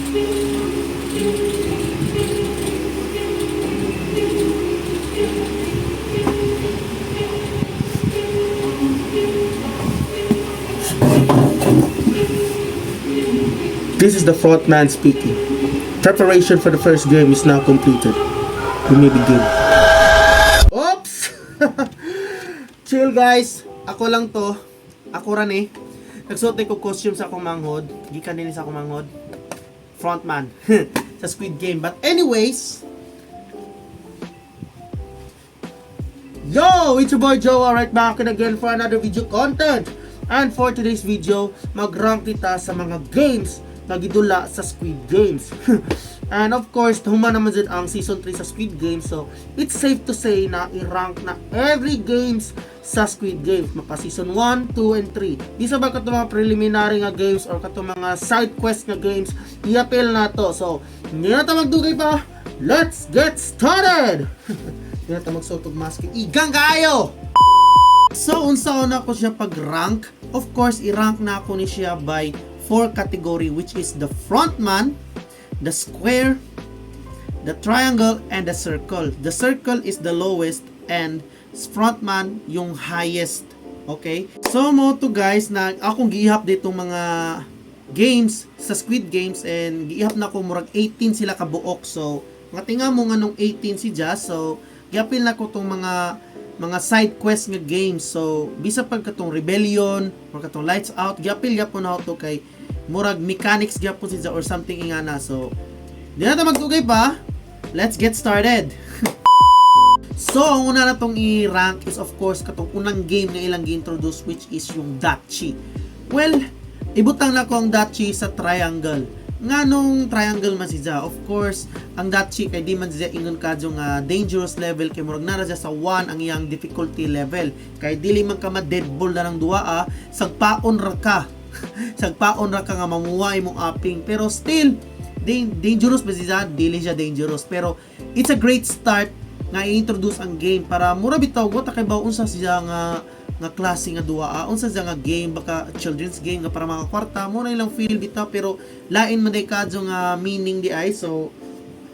This is the frontman speaking. Preparation for the first game is now completed. We may begin. Oops! Chill, guys. Ako lang to. Ako ran eh. Nagsuot ko costume sa akong manghod. Gikan din sa akong manghod. Frontman sa Squid Game. But anyways, yo! It's your boy Joe, alright, back and again for another video content. And for today's video, mag-rank kita sa mga games na gidula sa Squid Games. And of course, human naman din ang season 3 sa Squid Games. So, it's safe to say na i-rank na every games sa Squid Games. Mapa season 1, 2, and 3. Di sa ba kato mga preliminary nga games or kato mga side quest nga games, i-appeal na to. So, hindi na ta magdugay pa. Let's get started! Hindi na ta magsuot og mask. Igang kaayo! So, unsa na ko siya pag-rank? Of course, i-rank na ako ni siya by four category, which is the frontman, the square, the triangle, and the circle. The circle is the lowest and frontman yung highest. Okay? So, mao to, guys, na akong giihap ditong mga games sa Squid Games and giihap na ko murag 18 sila kabuok. So, nga tinga mo nga nung 18 si Jazz. So, giapil na ko tong mga side quest nga games. So, bisa pag katong Rebellion or katong Lights Out, giapil gyapon na to kay murag mechanics gyapon siya or something ingana. So, di na ta magdugay pa. Let's get started. So, ang una na tong i-rank is, of course, katong unang game nga ilang gi-introduce, which is yung Dachi. Well, ibutang na ko ang Dachi sa triangle. Nganong triangle man siya? Of course, ang Dachi kay di man siya ingon kadyo nga dangerous level kay murag nara siya sa 1 ang iyang difficulty level. Kay dili man ka ma-dead ball na ng duwa ah, sagpaon ra ka. Sagpaon ra ka nga mamuha imong aping, pero still dangerous ba siya? Dili siya dangerous, pero it's a great start nga i-introduce ang game para mura bitaw wa ta kay ba unsa siya nga klase nga duwa ah, unsa siya nga game, baka children's game nga para mga kwarta mo na ilang feel bitaw, pero lain man day kadyo nga meaning di ay. So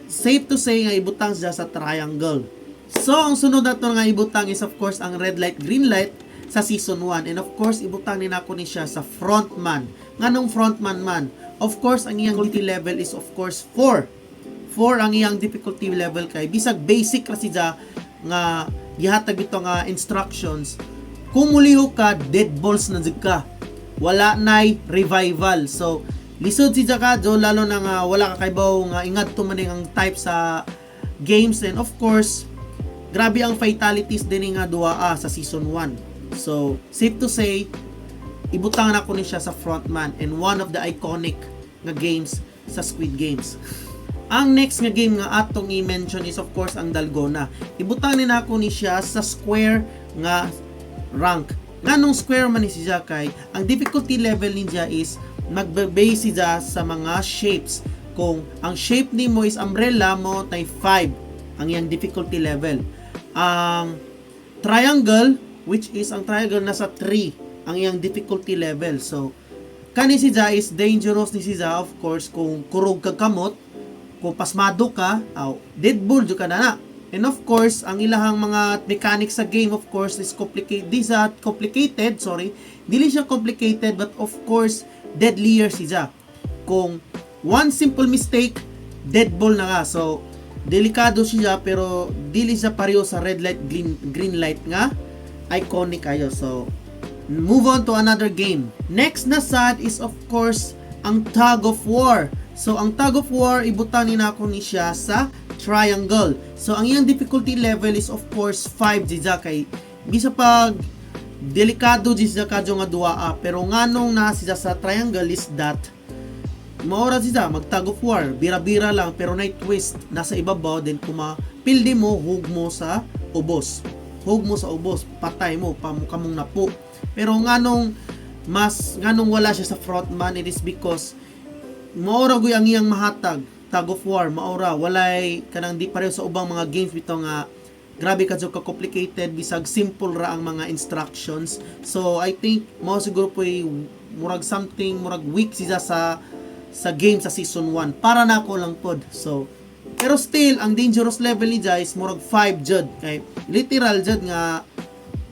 safe to say nga ibutang siya sa triangle. So ang sunod nato nga ibutang is, of course, ang red light, green light sa season 1, and of course ibutang ni nako ni siya sa frontman. Nganong frontman man? Of course, ang iyang difficulty level is, of course, 4. 4 ang iyang difficulty level kay bisag basic ra siya nga gihatag ito nga instructions, kung mulihok ka, dead balls na jud ka, wala nay revival. So lisod si kadyo, lalo na nga wala ka kaybaw nga ingadto man ang type sa games, and of course grabe ang fatalities din nga duwa ah, sa season 1. So safe to say ibutang na ko ni siya sa frontman and one of the iconic nga games sa Squid Games. Ang next nga game nga atong i-mention is, of course, ang Dalgona. Ibutang ni nako ni siya sa square nga rank. Nganong square man ni siya? Kay ang difficulty level niya is magbe-base siya sa mga shapes. Kung ang shape nimo is umbrella mo, tay 5 ang iyang difficulty level. Ang triangle, which is ang triangle, nasa 3 ang iyang difficulty level. So kani siya is dangerous ni siya, of course, kung kurog ka kamot, kung pasmado ka, aw, dead ball jud ka na na. And of course, ang ilahang mga mechanics sa game, of course, is complicated. Di sa complicated, sorry. Dili siya complicated, but of course, deadlier siya. Kung one simple mistake, dead ball na ka. So, delikado siya, pero dili siya pareho sa red light, green light nga iconic kayo. So, move on to another game. Next na sad is, of course, ang Tug of War. So, ang Tug of War, ibutang ni nako ni siya sa triangle. So, ang iyang difficulty level is, of course, 5 siya kay bisa pag delikado di siya kadyo nga duwa ah, pero nganong na siya sa triangle is that maora siya mag tug of war, bira-bira lang pero nay twist, nasa ibabaw din kuma pildi mo, hug mo sa ubos, hug mo sa ubos, patay mo kamong napo. Pero nganong wala siya sa frontman, it is because maora guy ang iyang mahatag. Tug of war, maora walay kanang di pareho sa ubang mga games bitaw nga grabe ka ka complicated bisag simple ra ang mga instructions. So I think mao siguro po murag something murag weak siya sa sa game sa season 1. Para nako lang pod. So, pero still, ang dangerous level ni siya is murag 5 jud. Kay literal jud nga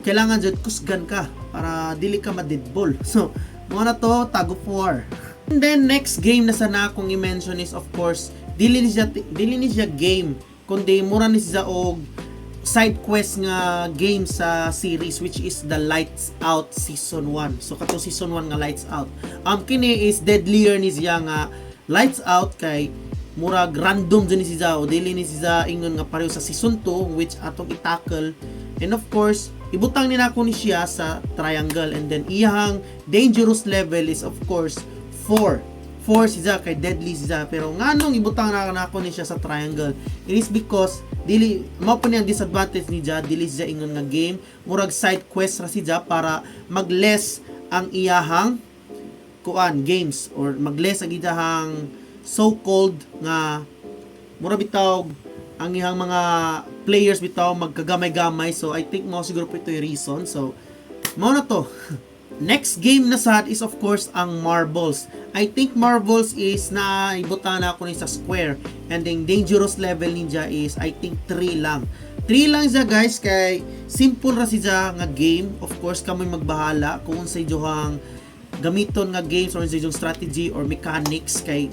kailangan jud kusgan ka para dili ka ma-deadball. So, mao na to, tug of war. And then next game na sana akong i-mention is, of course, dili ni siya game kundi mura ni siya og side quest nga game sa series, which is the Lights Out Season 1. So kato Season 1 nga Lights Out. Kini is deadlier ni siya nga Lights Out kay murag random jud ni siya o dili ni siya ingon nga pareho sa Season 2, which atong i-tackle. And of course, ibutang ni nako ni siya sa triangle and then iyang dangerous level is, of course, 4. 4 siya kay deadly siya, pero nganong ibutang na nako ni siya sa triangle, it is because dili mao po niyang disadvantage ni siya, dili siya ingon nga game, murag side quest ra siya para mag-less ang iyahang kuan games or mag-less ang iyahang so-called nga mura bitaw ang iyang mga players bitaw magkagamay-gamay. So I think mao siguro po ito yung reason. So mao na to. Next game na sad is, of course, ang Marbles. I think Marbles is na ibutang na ako ni sa square and then dangerous level ninja is, I think, 3 lang. 3 lang siya, guys, kay simple ra siya nga game. Of course, kamoy magbahala kung unsay inyong gamiton nga games or unsay inyong strategy or mechanics kay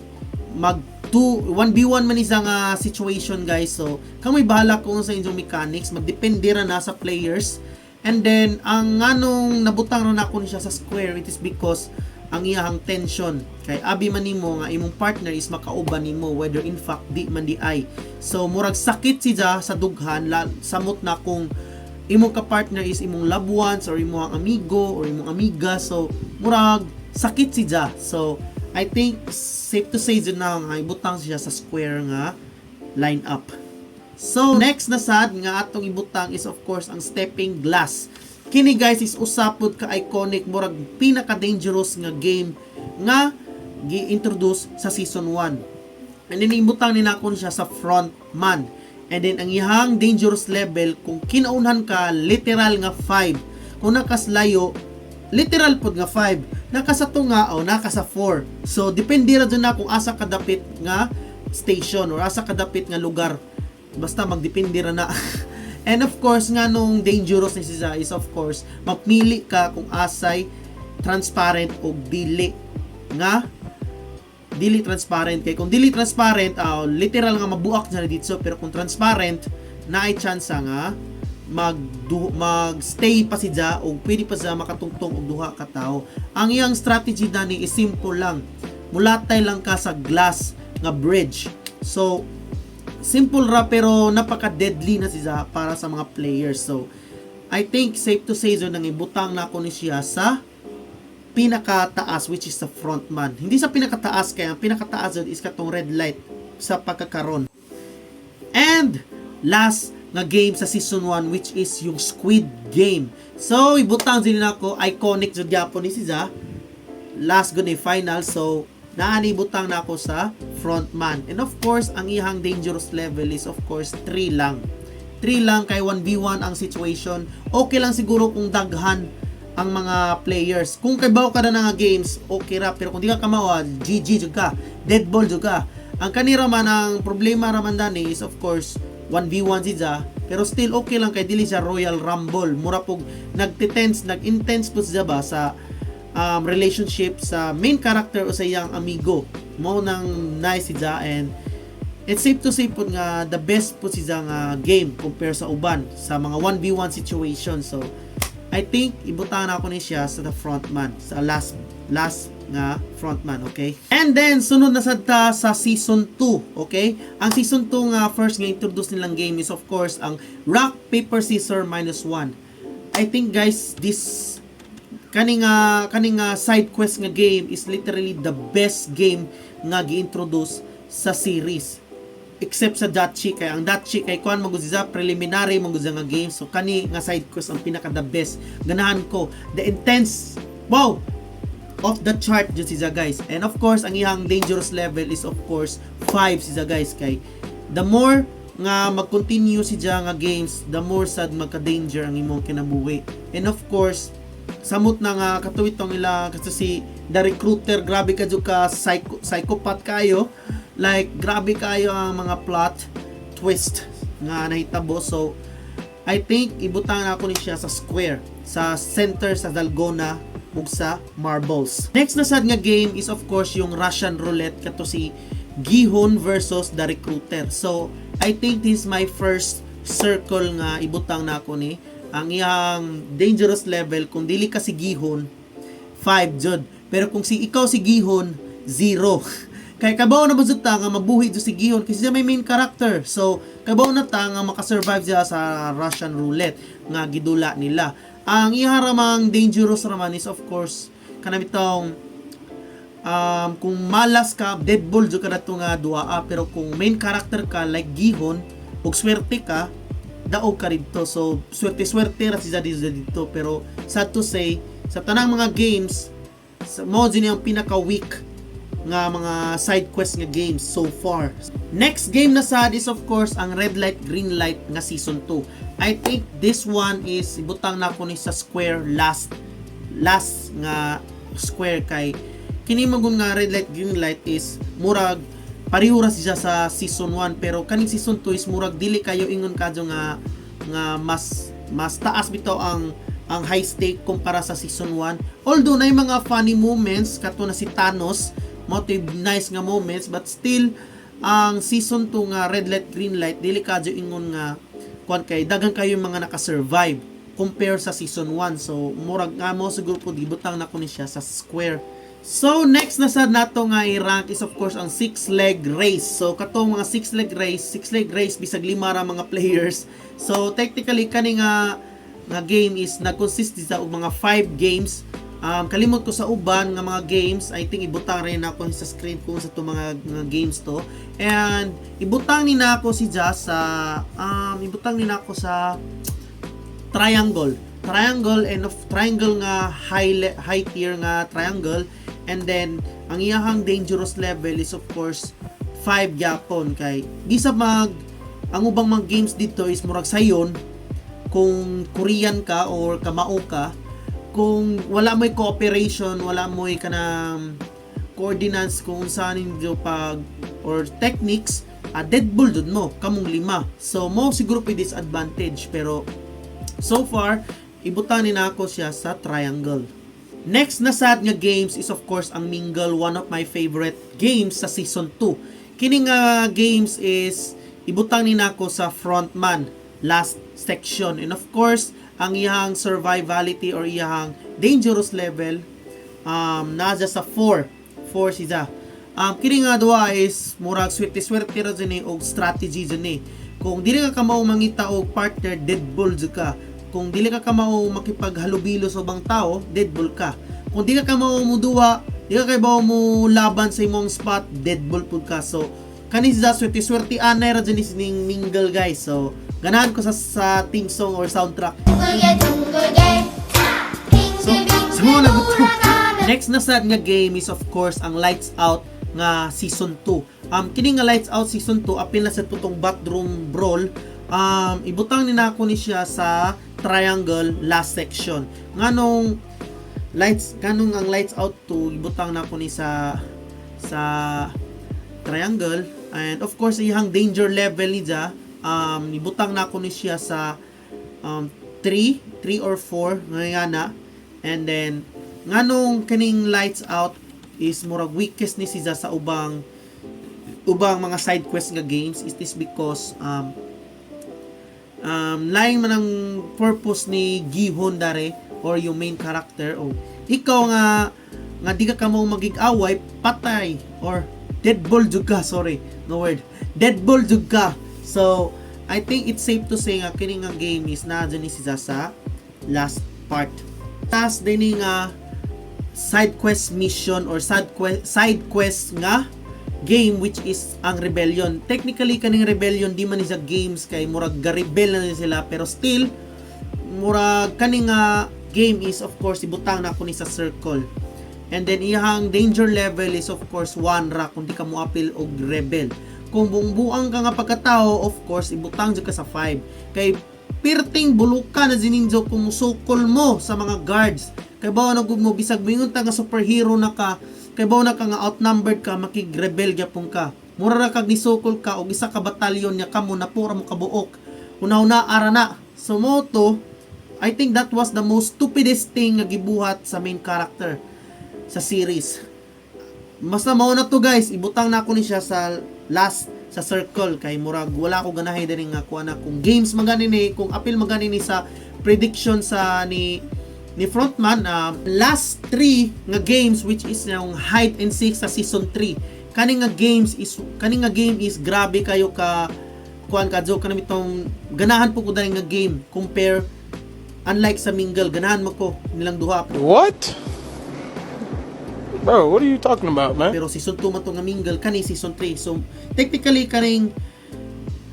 mag 2 1v1 man isa nga situation, guys. So kamoy bahala kung sa inyong mechanics, magdepende ra na sa players. And then, ang nganong nabutang ra nako ni siya sa square, it is because ang iyahang tension. Kay abi man nimo nga imong partner is makauban nimo, whether in fact di man di ay. So, murag sakit siya sa dughan, samot na kung imong ka-partner is imong loved ones or imong amigo or imong amiga. So, murag sakit siya. So, I think safe to say dyan na nga ibutang siya sa square nga line up. So, next na sad nga atong ibutang is, of course, ang Stepping Glass. Kini, guys, is usa pod ka iconic, murag pinaka-dangerous nga game nga gi-introduce sa season 1. And then ibutang ni nako siya sa front man. And then ang iyang dangerous level, kung kinaunhan ka, literal nga 5. Kung nakaslayo, literal pod nga 5. Naka sa tunga o naka sa 4. So depende ra jud na kung asa kadapit nga station or asa kadapit nga lugar. Basta magdepende ra na. And of course, nga nung dangerous ni siya is, of course, mapili ka kung asay transparent o dili nga dili transparent, kay kung dili transparent, literal nga mabuak na dito, pero kung transparent, naay chance nga mag stay pa siya o pwede pa siya makatungtong og duha ka tawo. Ang iyang strategy dani is simple lang. Mulatay lang ka sa glass nga bridge. So simple ra pero napaka-deadly na siya para sa mga players. So I think safe to say nang ibutang na ako ni siya sa pinakataas, which is sa frontman. Hindi sa pinakataas kaya ang pinakataas dun is katong red light sa pagkakaron. And last nga game sa season 1, which is yung Squid Game. So ibutang din nako, iconic jud gyapon ni siya. Last gud ni final, so naani ibutang nako sa frontman. And of course, ang iyang dangerous level is, of course, 3 lang. 3 lang kay 1v1 ang situation. Okay lang siguro kung daghan ang mga players. Kung kay ka na nga games, okay ra. Pero kung di ka kamawa, GG jud ka. Dead ball jud ka. Ang kanira man, ang problema raman dani is, of course, 1v1 siya. Pero still okay lang kay dili siya Royal Rumble. Mura pog nagte-tense, nag-intense po siya ba sa relationship sa main character o sa iyang amigo. Mao nang nice siya and it's safe to say po nga the best po siya nga game compare sa uban sa mga 1v1 situation. So I think ibutang na ako ni siya sa the frontman, sa last last nga frontman, okay? And then sunod na sad ta sa season 2, okay? Ang season 2 nga first nga introduce nilang game is, of course, ang Rock Paper Scissor Minus 1. I think, guys, this kani nga side quest nga game is literally the best game nga gi-introduce sa series except sa Dachi, kay ang Dachi kay kuan man gud siya, preliminary man gud siya nga game. So kani nga side quest ang pinaka the best. Ganahan ko the intense, wow, off the chart jud siya, guys. And of course, ang iyang dangerous level is, of course, 5 siya, guys, kay the more nga mag-continue siya nga games, the more sad magka-danger ang imong kinabuhi. And of course, samot na nga katuwit tong ila kasi si The Recruiter, grabe ka jud ka psychopath kayo. Like, grabe kayo ang mga plot twist nga nahitabo. So I think ibutang na ako ni siya sa square, sa center sa Dalgona ug sa marbles. Next na sad nga game is, of course, yung Russian roulette, kato si Gihon versus The Recruiter. So I think this is my first circle nga ibutang na ako ni. Ang iyang dangerous level, kung dili ka si Gihon, 5 jud. Pero kung si ikaw si Gihon, 0. Kay kabaw na ba jud ta nga mabuhi jud si Gihon kasi siya may main character. So kabaw na ta nga makasurvive siya sa Russian roulette nga gidula nila. Ang iya ramang dangerous raman is, of course, kanang bitong kung malas ka, dead ball jud ka nato nga duaa, pero kung main character ka like Gihon ug swerte ka, daog ka didto. So swerte-swerte ra siya dito, pero sad to say, sa tanang mga games sa mo jud ang pinaka weak nga mga side quest nga games so far. Next game na sad is, of course, ang Red Light Green Light nga season 2. I think this one is ibutang na ko ni sa square, last last nga square, kay kini magun nga Red Light Green Light is murag pareho ra siya sa season 1, pero kaning season 2 is murag dili kayo ingon kadyo nga nga mas mas taas bitaw ang high stake kumpara sa season 1, although na mga funny moments kato na si Thanos motive, nice nga moments, but still ang season 2 nga Red Light Green Light dili kadyo ingon nga kuan kay daghan kayo yung mga naka-survive compare sa season 1. So murag nga mo siguro po gibutang na ko ni siya sa square. So next na sad nato nga i-rank is, of course, ang six leg race. So katong mga six leg race, six leg race, bisag lima ra mga players. So technically kani nga nga game is nag-consist sa og mga 5 games. Kalimot ko sa uban nga mga games. I think ibutang rin ako sa screen kung sa to mga, nga games to. And ibutang ni nako si Jazz sa ibutang ni nako sa triangle. Triangle and of triangle nga high tier nga triangle, and then ang iyahang dangerous level is, of course, 5 gyapon, kay di sa mag ang ubang mga games dito is murag sayon kung Korean ka or kamao ka. Kung wala mo'y cooperation, wala mo'y kanang coordinates kung saan ninyo pag or techniques, dead ball dun mo kamong lima. So mo siguro pa disadvantage, pero so far ibutang ni nako siya sa triangle. Next na sad nga games is, of course, ang Mingle, one of my favorite games sa season 2. Kini nga games is ibutang ni nako sa frontman last section, and of course ang iyang survivability or iyang dangerous level nasa sa 4 4 siya. Kini nga duha is murag swerte-swerte ra jud ni og strategy jud ni. Kung dili ka kamao mangita og partner, dead ball jud ka. Kung dili ka kamao makipaghalubilo sa ubang tao, dead ball ka. Kung di ka kamao mo duwa, di ka kay mo laban sa imong spot, dead ball pud ka. So kani siya, swerte-swerte anay ra jud ni sining Mingle, guys. So ganahan ko sa theme song or soundtrack. 둥글게 둥글게 So, 빙글빙글 so na to. 돌아가는 Next na sad nga game is, of course, ang Lights Out nga season 2. Kini nga Lights Out season 2, apil na sa tutong bathroom brawl. Ibutang ni nako ni siya sa triangle last section. Nganong ang Lights Out 2 ibutang nako ni sa triangle, and of course iyang danger level niya, ibutang nako ni siya sa 3 3 or 4 nga na. And then nganong kaning Lights Out is murag weakest ni siya sa ubang ubang mga side quest nga games is this because lain man ang purpose ni Gihon dare or yung main character, o ikaw nga nga di ka kamo magig-away, patay or dead ball jud ka. Sorry, no word, dead ball jud ka. So I think it's safe to say nga kini nga game is naa ni siya sa last part. Tas din nga side quest mission or side quest nga game, which is ang Rebellion. Technically, kaning Rebellion di man ni siya games kay murag ga-rebel na ni sila, pero still murag kaning nga game is, of course, ibutang na ako ni sa circle. And then iyang danger level is, of course, 1 ra kung di ka moapil og rebel. Kung buong buang ka nga pagkatao, of course ibutang jud ka sa 5. Kay pirting bulukan na ninyo kung musukol mo sa mga guards. Kay bawo na gud mo, bisag moingon ta nga superhero na ka, kay bawo na ka nga outnumbered ka, makig-rebel gyapon ka. Mura ra kag nisukol ka og isa ka batalyon nya kamo na pura mo kabuok. Una-una ara na. So mo to, I think that was the most stupidest thing nga gibuhat sa main character sa series. Basta mao na to, guys, ibutang na ako ni siya sa last sa circle kay murag wala ko ganahay diri nga kuha na kung games magani ni, kung appeal magani ni sa prediction sa ni frontman. Last three nga games, which is yung hide and seek sa season 3, kani nga game is grabe kayo ka kuan ka joke kanami itong ganahan po ko dani nga game compare, unlike sa Mingle. Ganahan mo ko nilang duha. What? Bro, what are you talking about, man? Pero season 2 man to nga Mingle, kani season 3. So technically, kaning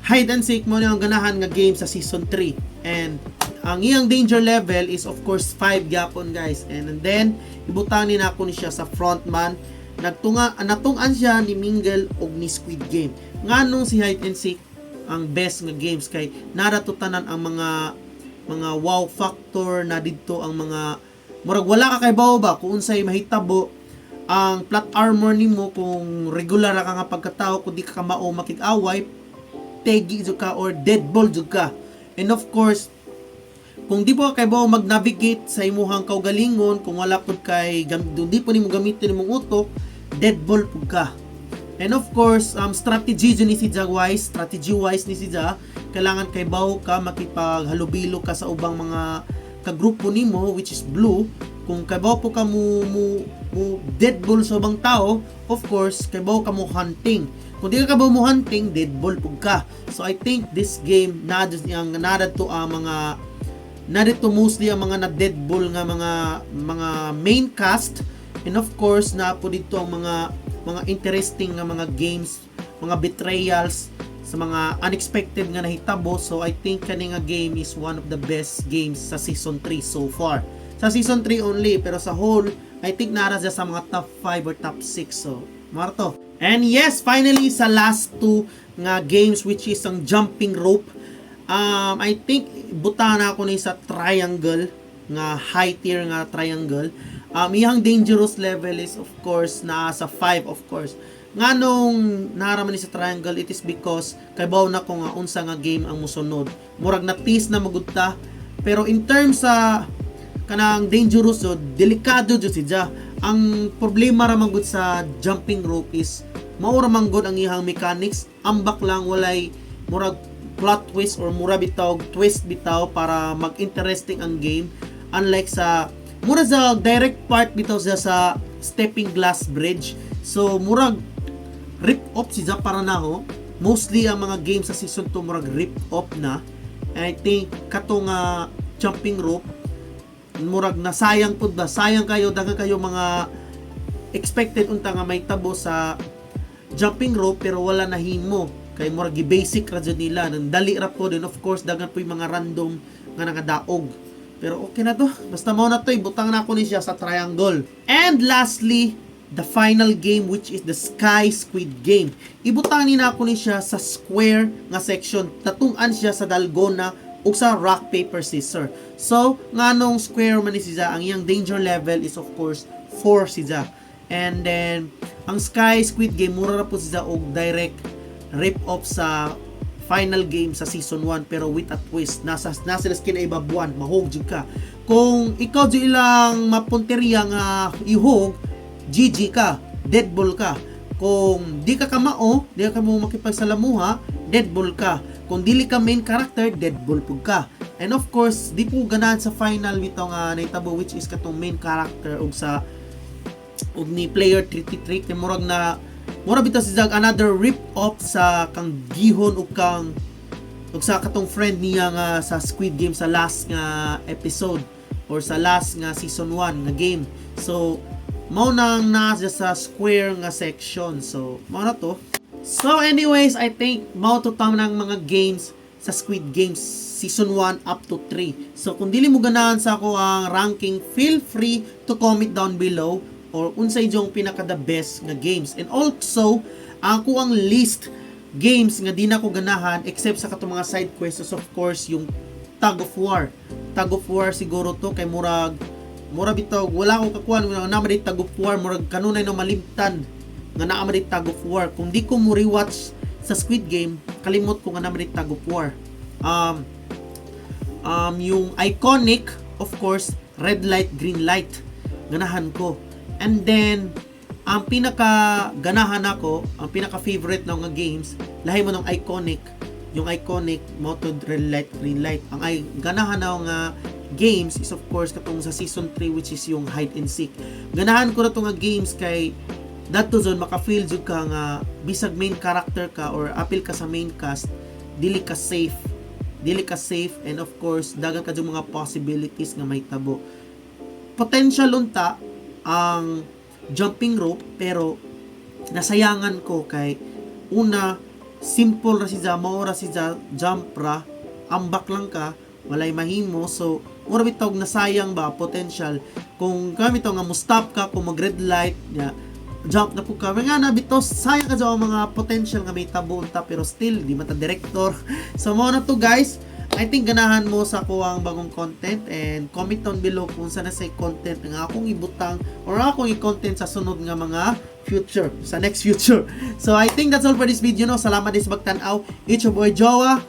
hide and seek mo na ang ganahan nga game sa season 3. And ang iyang danger level is of course 5 gyapon, guys. And then ibutang ni nako ni siya sa frontman. Nagtunga natungan siya ni Mingle og ni Squid Game. Nganong si hide and seek ang best nga games? Kay narato tanan ang mga wow factor na didto, ang mga murag wala ka kay bawo ba kung unsay mahitabo. Ang plot armor nimo kung regular ra ka nga pagkatao, kung di ka kamao makig-away, tegi jud ka or dead ball jud ka. And of course, kung di po kay bawo mag-navigate sa imuhang kaugalingon, kung wala pud kay di po nimo gamitin imong utok, dead ball pud ka. And of course, strategy jud ni si wise, strategy wise ni si kailangan kay bawo ka makipaghalubilo ka sa ubang mga kagrupo nimo, which is blue. Kung kay bawo po ka mo dead ball sa ubang tao, of course kay bawo ka mo hunting. Kung di ka kabaw mo hunting, dead ball pud ka. So I think this game na ang to ang mga narito, mostly ang mga na dead ball nga mga main cast. And of course, na po dito ang mga interesting nga mga games, mga betrayals sa mga unexpected nga nahitabo. So I think kani nga game is one of the best games sa season 3 so far, sa season 3 only, pero sa whole, I think nara siya sa mga top 5 or top 6. So marto. And yes, finally, sa last two nga games, which is ang jumping rope. I think buta na ako ni sa triangle nga high tier nga triangle. Iyang dangerous level is of course naa sa 5, of course. Nganong naraman ni sa triangle, it is because kay baw na ko nga unsa nga game ang musunod. Murag na tease na magudta. Pero in terms sa kanang dangerous, so delikado jud siya. Ang problema ra man gud sa jumping rope is mao ra man gud ang iyang mechanics, ambak lang, walay murag plot twist or mura bitaw twist bitaw para mag-interesting ang game, unlike sa mura sa direct part bitaw siya sa stepping glass bridge. So murag rip off siya para naho. Mostly ang mga games sa season 2 murag rip off na, and I think kato nga jumping rope murag nasayang pud ba, sayang kayo, daghan kayo mga expected unta nga may tabo sa jumping rope pero wala nahimo kay murag gi-basic ra jud nila nang dali ra po din. Of course, daghan po yung mga random nga nakadaog, pero okay na to. Basta mao na to, ibutang na ako ni siya sa triangle. And lastly, the final game, which is the Sky Squid Game. Ibutang ni na ako ni siya sa square nga section. Natungan siya sa dalgona ug sa rock paper scissor. So nganong square man ni siya? Ang iyang danger level is of course 4 siya. And then ang Sky Squid Game, mura ra po siya og direct rip off sa final game sa season 1 pero with a twist. Nasa sila kinaibabuan, mahog jud ka. Kung ikaw jud ilang mapunteriya nga ihog, GG ka, dead ball ka. Kung di ka kamao, di ka mo makipagsalamuha, dead ball ka. Kung dili ka main character, dead ball pud ka. And of course, di po ganahan sa final bitaw nga nahitabo, which is katong main character og sa og ni player 33, kay murag na mura bitaw si Zag another rip off sa kang Gihon ug kang ug sa katong friend niya nga sa Squid Game sa last nga episode or sa last nga season 1 nga game. So mao nang naa siya sa square nga section. So mao na to. So anyways, I think mao to ng mga games sa Squid Games season 1 up to 3. So kung dili mo ganahan sa ako ang ranking, feel free to comment down below or unsay jong pinaka the best nga games. And also, ako ang list games nga di na ko ganahan except sa katong mga side quests is of course yung Tug of War. Tug of War siguro to kay murag Mura bitaw wala ko kakuan nga naa man tug of war, murag kanunay no malimtan nga naa man tug of war. Kung di ko mo rewatch sa Squid Game, kalimot ko nga naa man tug of war. Yung iconic, of course, red light, green light. Ganahan ko. And then, ang pinaka ganahan ako, ang pinaka favorite na nga games, lahi man ng iconic, yung iconic mao to, red light, green light. Ang ay ganahan na nga games is, of course, katong sa season 3, which is yung hide and seek. Ganahan ko na to nga games kay dato zone maka-feel jud ka nga bisag main character ka or apil ka sa main cast, dili ka safe. Dili ka safe and, of course, dagan ka jud mga possibilities nga mahitabo. Potential unta ang jumping rope, pero nasayangan ko kay una, simple ra siya, mao ra siya, jump ra, ambak lang ka, walay mahimo. So mura bitaw nasayang ba potential kung kami to nga mo stop ka kung mag red light ya, jump na po ka nga na bitaw. Sayang ka ang mga potential nga mahitabo unta, pero still di mata director. So mao na to, guys. I think ganahan mo sa akoang bagong content and comment down below kung sa na say content nga akong ibutang or akong i-content sa sunod nga mga future, sa next future. So I think that's all for this video, no. Salamat din sa pagtan-aw. It's your boy Jowa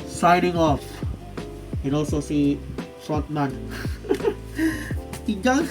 signing off. And also si frontman. Tigang.